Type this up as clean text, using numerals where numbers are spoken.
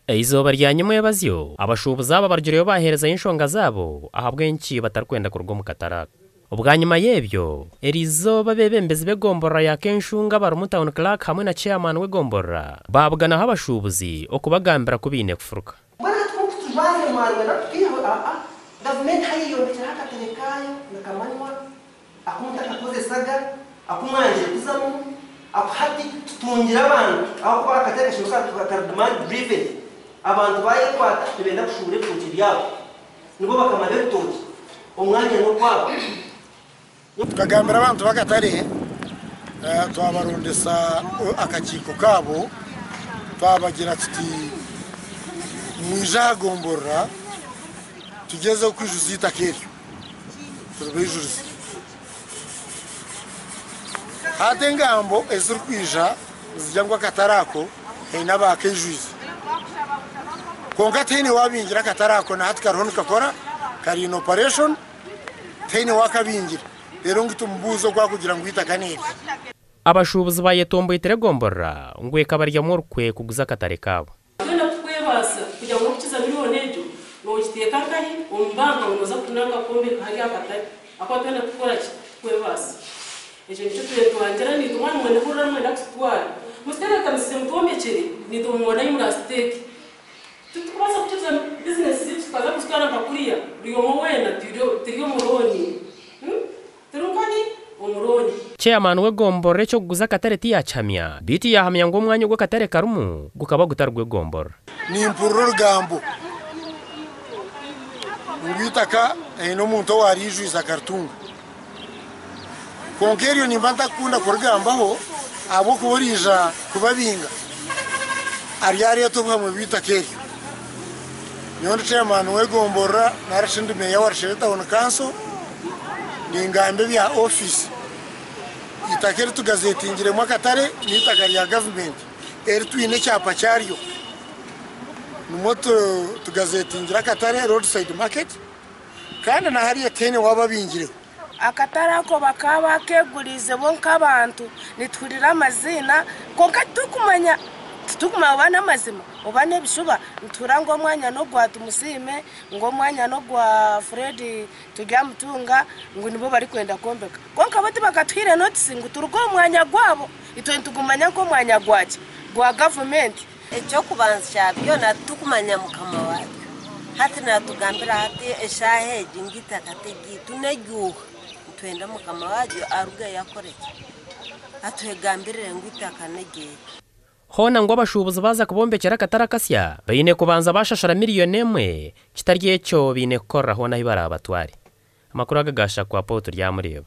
Eizooba rya nyimwebazyo, abashuubuzi aba barugireyo baaheerezayo enshonga zaabo ahabw'enki batarikwenda kuruga omu katare aka. Bwanyima y'ebyo, eriizooba abeebembezi b'egomborora ya Kenshunga abarimu Town Clerk hamwe na Chairman w'egomborora baabuganaho abashuubuzi okubagambira ku baine kufuruka. Mbwenu hati ku mukutujwazya mwarwenda kutwihaho aa gavumenti hayeyombekyereho akatare kaayo nikamanywa aku mutakakozesaga aku mwangire kuzamu aku hati tutungire abantu ahabw'okuba akatare kashemereire kuba kari demand driven abantu bayekwata nibenda kushuubura ebitookye byabo nibo bakama b'ebitookye omwanya n'ogwabo. Tukagambira abantu b'akatare twabarondesa akakiiko kaabo twabagira tuti mwije aha gomborora tugyezeho kwijuza eitaka eryo turibaijurize. Hati engambo ezirikwija nizigira ngu akatare ako haine abaakaijwize kwonka tihaine waabingira akatare ako na hati kariho nikakora kari in operation. Tihaine waakabingire, reero ngu tumubuuze oku arikugira ngu eitaka n'erye. Abashuubuzi bayetomboitire egomborora ngu ekabaryamu orukwe kuguza akatare kaabo. Twena tukwebaasa kugira ngu orikukiza milioni egyo nogiteeka nkahi omu banka ngu noza kutunanga kwombeka hariya akatare ahakuba twena tukukora ki? Tukwebaasa. Ekyo nikyo twena twangira naitwe mwaba nimwenda kuhurira nimwenda kututwara mukitebeekanisize mutwombekyere naitwe mubone ahi murasiteeke. Titukubaasa kukiriza bizinesi zaitu tukaza kuzitwara nka kuriya buri omwe weena turi omu looni. Turi nkahi? Omu looni. Chairman w'egomborora eky'okuguza akatare tiyakihamya beitu yaahamya ngu omwanya ogu akatare karimu gukaba gutari gw'egomborora. Nimpurira orugambo ngu eitaka haine omuntu owaariijwize akaritunga. Kwonka eryo nimba ntarikukunda kurigambaho ahabw'okuba oriija kubabinga aryareeta obuhamwe bw'eitaka eryo. Nyowe ndi chairman w'egomborora nari shi ndi meeya wa Rushere Town Council, ningamba ebya ofiisi. Eitaka eri tugazetingiremu akatare n'eitaka rya gavumenti eri twine ekyapa kyaryo. Nimwo tugazetingire akatare Roadside Market kandi na hariya tihaine waaba abingireho. Akatare ako bakaba bakeeguriize bo nk'abantu, nituhurira amaziina kwonka titurikumanya titurikumanya oba n'amazima oba n'ebishuba. Nituhurira ngu omwanya n'ogwa Tumusiime, ngu omwanya n'ogwa Fred Turyamutunga ngu nibo barikwenda kwombeka. Kwonka bo tibakatuhaire notisi ngu turuge omu mwanya gwabo. Itwe nitugumanya nk'omwanya gwaki? Gwa gavumenti. Eky'okubanza kya byona titukumanya mukama waaryo. Hati naatugambira ati, Eshaaha egi ngu eitaka t'eryaitu, n'ery'oha? Nitwenda mukama waaryo arugeyo akore ki? Atwegambirire ngu eitaka n'eryaitu. Hoona ngu abashuubuzi baaza kubombekyera akatare akasya, baine kubanza baashashura miriyoni emwe, kitari ekyo baine kukorera hoona ahu baraabatware. Amakuru aga gaashakwa Paul Turyamureeba.